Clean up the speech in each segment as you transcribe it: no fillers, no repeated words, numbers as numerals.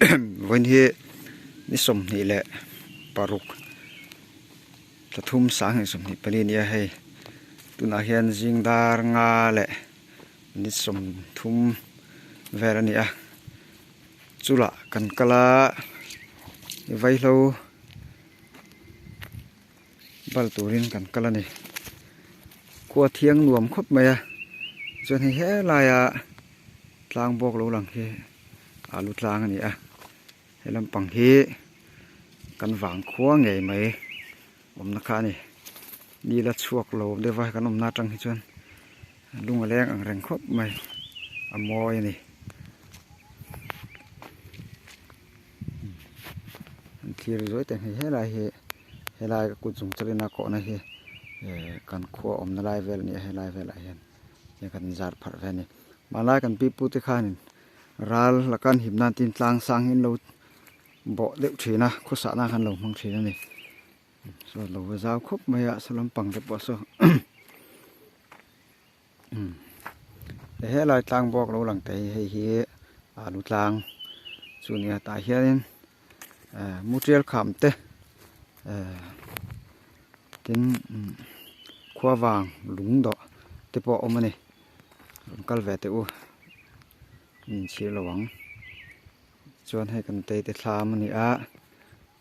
Vawiin hi ni 26 thla thum 2024 a ni a hei tunah hian zing dar nga leh ni 30 vel a ni a chulah kan kal a vaihlo bal turin kan kal a ni khua thiang nuam khawp mai a chuan hei helaia tlang bawk lo lang hi alu tlang a ni a he lampang hi kan vang khua ngei mai awmna kha a ni ni la chhuak lo deuh a kan awmna atang hi chuan lung a leng ang reng khawp mai a mawi a ni. An thlir zuai te hei helai hi helai ka kut zung chalin a kawhna hi eh kan khua awmna lai vel a ni a helai velah hian tiang kan inzar pharh ve a ni hmanlai kan pi pu te khanin ral laka an him nan tin tlang sang hi an lo bawh deuh thin a khawsah nan khan an lo hmang thin a ni saw lo va zau khawp mai a saw lampang te pawh saw Helai tlang bawk lo lang te hi hei hi alu tlang chu nia tah hianin mutial kham te tin khua vang lung dawh te pawh a awm a ni rawn kal ve teh u inchhir lo ang chuan hei kan tei te thlam a ni a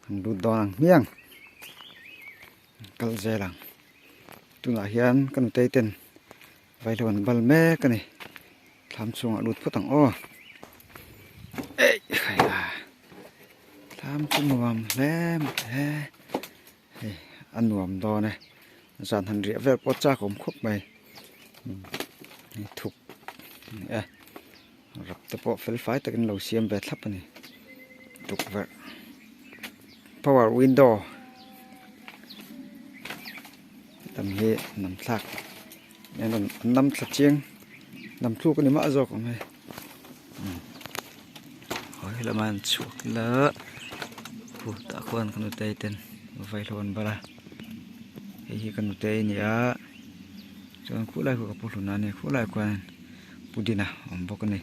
an lut dawn ang hmiang kal zel ang. Tunah hian ka nutei ten vaihlo an bal mek a ni thlam chhungah lut phawt ang aw eih khai la thlam chu nuam hle mai e hei a nuam dawn e zan han riah vel pawh chak awm khawp mai hei thuk a ni e rap te pawh fel fai takin lo siam ve thlap a ni tukverh power window tam hi nam thlak an rawn an nam thla chiang nam thluk a ni mah zawk ang hei aw helama an chhuak ila khu tah khuan ka nutei ten vaihlo an bal a hei hi ka nutei a ni a chuan khulai khu ka pu hlun a ni khulai khuan pudina a awm bawk a ni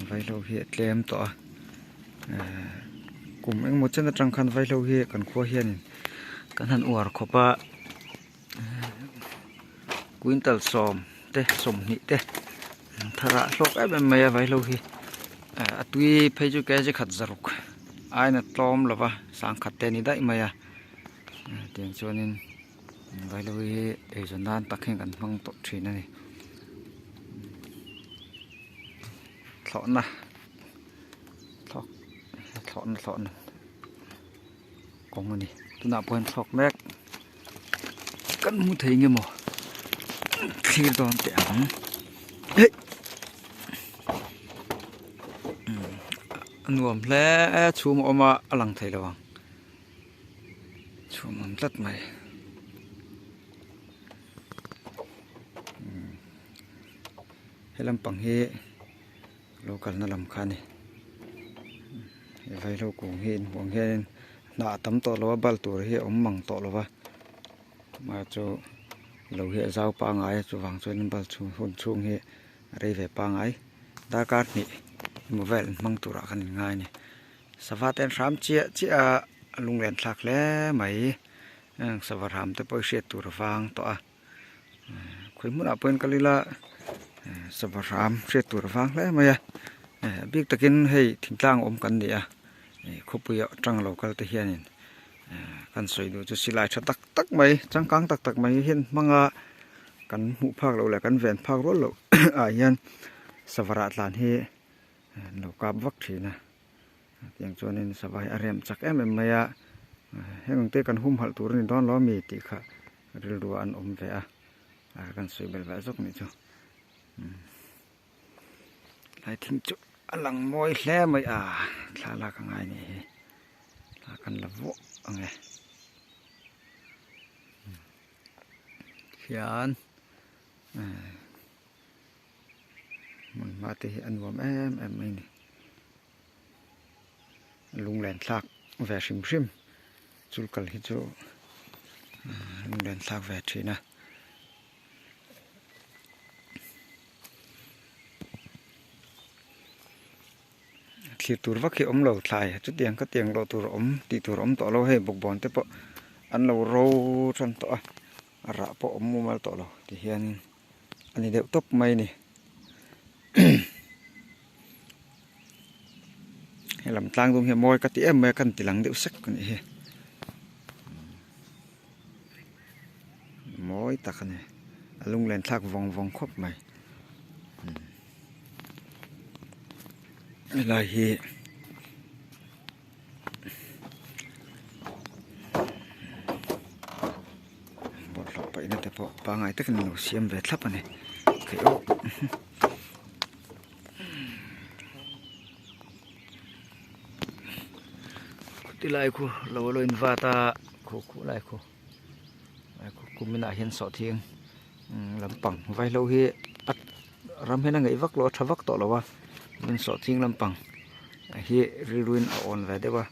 vaihlo hi a tlem tawh a ehh kum engemaw chen atang khan vaihlo hi kan khua hianin kan han uar khawp a quintal sawm te 20 te an thar ah hlawk em em mai a vaihlo hi ehh a tui phei chu kg khat zaruk aina tlawm lova sangkhat te a ni daih mai a tiang chuanin. Vaihlo hi eizawn nan tak hian kan hmang tawh thin a ni thlawhna thlawk thlawhna thlawhna kawng a ni tunah pawh hian thlawk mek kan hmu thei nge maw thlir dawn teh ang eih a nuam hle chhum a awm a a lang thei lo ang. Chhum awm tlat mai he lampang hi lo kalna lam kha a ni vaihlo kung hi inhmuh ang hianin hnah a tam tawh lo a bal tur hi a awm mang tawh lo va amah chu lo hi a zau pangai a chuvang chuanin bal chhung hun chhung hi a rei ve pangai darkar hnih emaw vel hmang turah khan in ngai a ni. Sava te an hram chiah chiah a a lunglen thlak hle mai heng sava hram te pawh hi hriat tur a vang tawh a khawi hmunah pawhin kal ila sava hram hriat tur a vang hle mai a bik takin hei thingtlang awm kan ni a khawpui atang lo kal te hianin kan sawi duh chu silai tha tak tak mai changkang tak tak mai hian hmang a kan hmuh phak loh leh kan ven phak rual loh ah hian sava rah tlan hi an lo kap vak thin a tiang chuanin sava hi a rem chak em em mai a heng ang te kan humhalh tur a ni dawn lo ami tih kha rilru ah an awm ve a kan sawi belh vah zawk nih chu tlai thing chu a lang mawi hle mai a thla lak a ngai nih hi thla kan la vuah ang e khian hmun hma te hi a nuam em em mai a ni lunglen thlak ve hrim hrim chul kal hi chu lunglen thlak ve thin a. Thlir tur vak hi a awm lo thlai chutiang ka tiang loh tur a awm tih tur a awm tawh lo hei bawkbawn te pawh an lo ro tan tawh a a rah pawh a awm mumal tawh lo ti hianin a ni deuh tawp mai a ni he lam tlang dung hi a mawi ka ti em mai a kan ti lang deuh sek a nih hi mawi tak a ni a lunglen thlak vawng vawng khawp mai. Helai hi bawlhhlawh paihna te pawh pangngai takin an lo siam ve thlap a ni theih awk khawti lai khu lo a lo in vat a khu khu lai khu kuminah hian sawhthing lampang vaihlo hi a ram hian a ngeih vak lo a tha vak tawh lo a tin sawhthing lampang hi rilruin a awn ve deuh a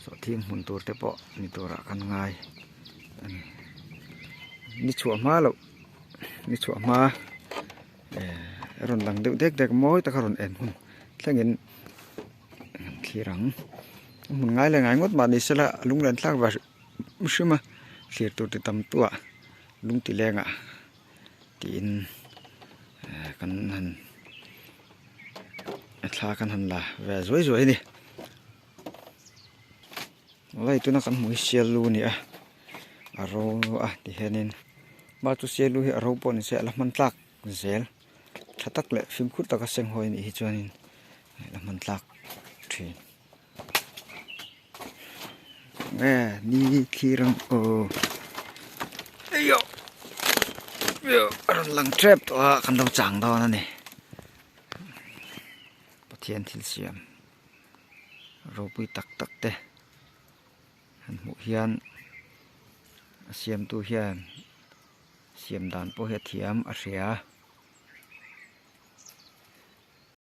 sawhthing hmun tur te pawh ni turah kan ngai a ni ni chhuah hma loh ni chhuah hma eh a rawn lang deuh dek dek mawi taka rawn en hun thlengin an thlir ang a hmun ngai leh ngai ngawt mah ni sela a lunglen thlak ve hrim a thlir tur ti tam tuah lung ti lengah tiin eh kan han thla kan han la ve zuai zuai a ni lai tuna kan hmuh hi sial lu a ni a a ro a ti hianin mah chu sial lu hi a ro pawh ni se a la hman tlak zel tha tak leh fimkhur taka senghawi a nih hi chuanin la hman tlak thin. Nge ni thlir ang aw eio eio a rawn lang tep tawh a kan lo chang dawn a ni Pathian thil siam ropui tak tak te han hmuh hian a siamtu hian siam dan pawh hi a thiam a hria.